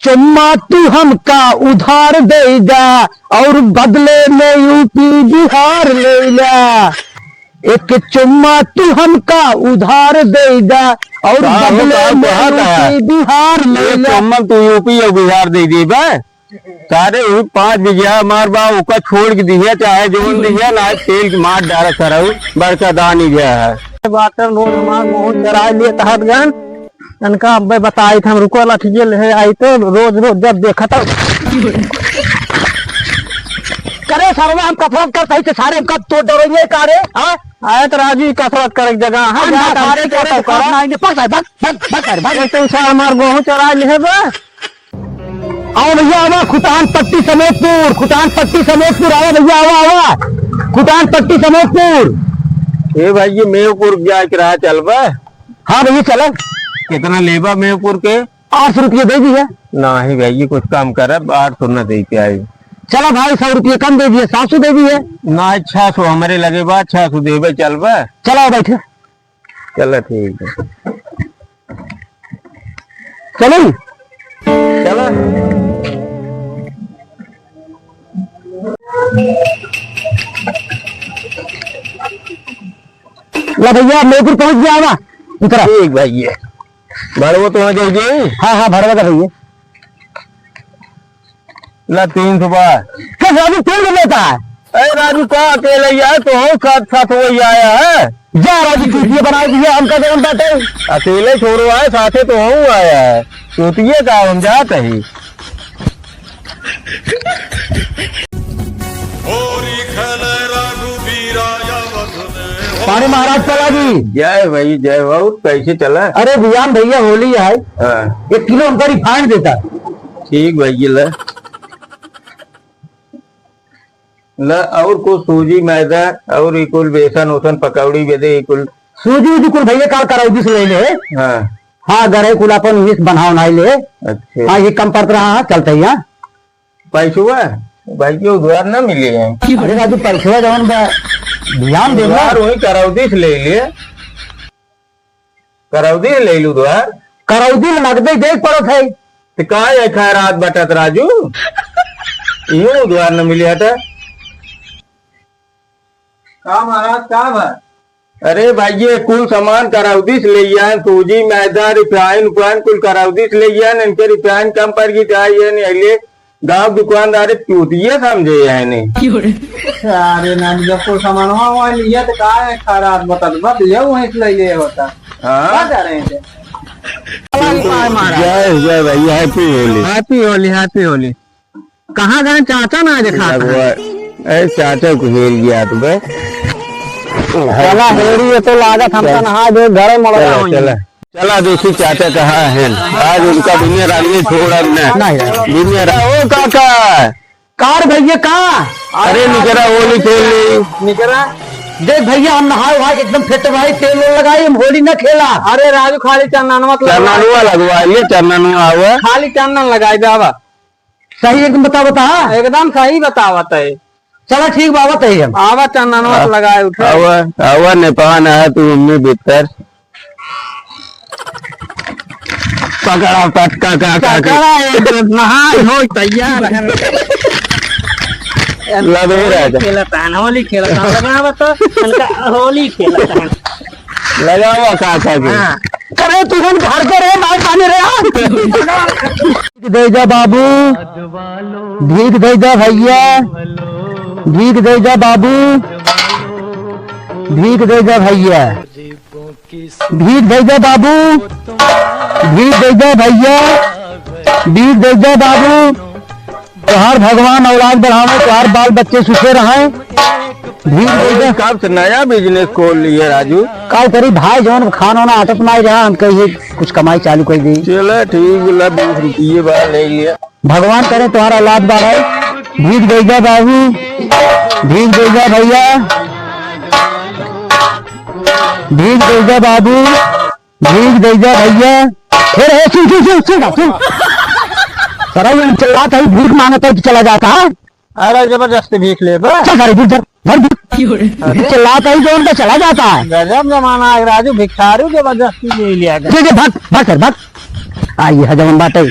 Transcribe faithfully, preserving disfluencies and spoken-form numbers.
चुम्मा तू हमका उधार दे दा और बदले में यूपी बिहार ले ला। एक चुम्मा तू हमका उधार दे दा और का हो, बदले का में कहत है? यूपी बिहार ले एक ला। चुम्मा तू यूपी और बिहार दे दी बे। सारे वही पाँच बीघा हमार बा, ओका छोड़ के दिया, चाहे जौन दिया, ना तेल के मार डारा सरऊ, बड़का दान ही गया है। बाटर लोग हमार मुँह चराय लेत हत गन। इनका अब्बे बताई थे हम, रुको लठिये ले आई तो रोज रोज जब देखत हूँ। करे सरवा हम कसरत करत हई तो सारे हमका तो डरेंगे का रे? हाँ? आए तो राजू ही कसरत करे के जगह, हाँ, ना, जा सारे सारे करे करे तो करा। ना, इन्हें पकड़, भाग, भाग, भाग, भाग। एक तो उनसे हमार गेहूं चराय ले बा। आवा भैया, आवा, खुटान पट्टी समेतपुर, खुटान पट्टी समेतपुर, आवा भैया, आवा, आवा, खुटान पट्टी समेतपुर। ए भाई, ये मेवपुर जाए के रहा, चलबा? हाँ भैया, चला। कितना लेबा मेवपुर के? आठ सौ रुपया दे दिया। नहीं भाई, ये कुछ कम कर, आठ सौ न दे के आई। चला भाई, सौ रुपया कम दे दिया, सात सौ दे दिया। ना, छह सौ हमरे लगे बा, छह सौ देबे, चलबा? चला बैठे। चला ठीक है। चलो। चला। ला भैया, मेवपुर पहुंच गया ना, उतरा। ठीक भैया, भड़वो तो हो जाएगी। हाँ, हाँ, भड़वा का भैया। ला, तीन सौ बा। कस राजू, तीन सौ लेता है? अरे राजू, का अकेले ही आया? तो हम साथ साथ वही आया है। जा राजू, चूतिया बनाए दिया, हमका जवन बाटे। अकेले छोड़ो आए, साथे तो हम आया है। चूतिया का हम जात ही। होरी खेले रघुबीरा अवध में। पानी महाराज चला जी। जय भाई, जय हो। कैसे चला? अरे बियान भैया, होली है। हाँ। एक किलो हमका रिफाइंड देता। ठीक भाई, ये ले। ल, और कुछ सूजी, मैदा और ई कुल बेसन ओसन, पकौड़ी बेदे, ई कुल। सूजी उजी कुल भैया काल करौदी से ले ले। हाँ। हाँ, गरई कुल अपन इस बनाव नाई ले। अच्छा। हाँ, ये कम पड़त रहा, हाँ, चलते ही, हाँ। पैसुआ? भाई, ये उधार ना मिले हैं। अरे राजू, पैसुआ जवन बा, ध्यान दे ना। उधार वही करौदी से ले ले। करौदी ले लू उधार? करौदी में नगदे देख पड़त है। तो का है खैरात बटत राजू? इहो उधार न मिले हटा। का महाराज, का बा? अरे भाई, ये कुल सामान करौदी से ले आए, सूजी, मैदा, रिफाइन, उफाइन कुल करौदी से ले आए, इनके रिफाइन कम पड़ गई, चाहे ये नहीं ले। गाँव दुकानदार चूतिया समझे है ने। अरे नानी, जब कोई सामानवा वहाँ लिया तो का है खराब बता दो, बस ले वहीं से ले ले होता। हाँ। क्या जा रहे हैं? जय, जय भाई, happy होली। Happy होली, happy होली। कहाँ गए चाचा ना देखा? लगवा, ए चाचा को हेल गया तो बे। चला हेरी, ये तो लागत हमका चल। नहा दे, घरे मड़वा चला, होई। चला। चला देखी चाचा कहाँ हैं। आज उनका दुनिया रानी छोड़ब ना। नहीं, नहीं। दुनिया रा-, ओ काका। कार भैया का? अरे निकरा होली खेल ली। निकरा। देख भैया हम नहाए वहाए एकदम फिट भाई, तेल वेल लगाई, हम होली न खेला। अरे राजू खाली चंदनवा तो लगाई। चंदनवा लगवा ले, चंदनवा आवे। खाली चंदन लगाई दे आवा। सही एकदम बता, बता। एकदम सही बतावत है। चला ठीक बा, आवत है हम। आवा चंदनवा आ, लगाए उठे। आवा, आवा नेपाल है तू मम्मी भीतर। पकड़ा पटका का का का। पकड़ा है, तो नहाए हो तैयार है। लबे राजा। खेलता है, होली खेलता है, लगावा तो उनका होली खेलता है। लगावा का का के। हाँ। अरे तू हम घर के रहे, मार पानी रहे। दे जा बाबू, भीख दे जा भैया, भीख दे जा बाबू, भीख दे जा भैया, भीख दे जा बाबू, भीख दे जा भैया, भीख दे जा बाबू। तोहार भगवान औलाद बढ़ावे, तोहार बाल बच्चे सुखे रहे। भीख दे जा। कब से नया business खोल लिए राजू? का करी भाई, जौन खाना ना आटत नाई रहा, हम कहिए कुछ कमाई चालू कर दी। चलो ठीक, बोला बीस रुपये बा, ले लिया। भगवान करे तोहरा औलाद बढ़ाए। भीख दे जा बाबू, भीख दे जा भैया, भीख दे जा बाबू, भीख दे जा भैया। फिर है, सुन, सुन, सुन, सुन, सुन। सारा ये चिल्लात है, भीख मांगता है तो चला जाता है। अरे जबरदस्ती भीख ले बा। चल सारे भीख धर, धर भीख। चिल्लात है तो उनका चला जाता है। गजब जमाना है राजू, भिखारी जबरदस्ती ले लिया गया। ठीक है, भाग, भाग कर, भाग। आ, ये है जवन बात है।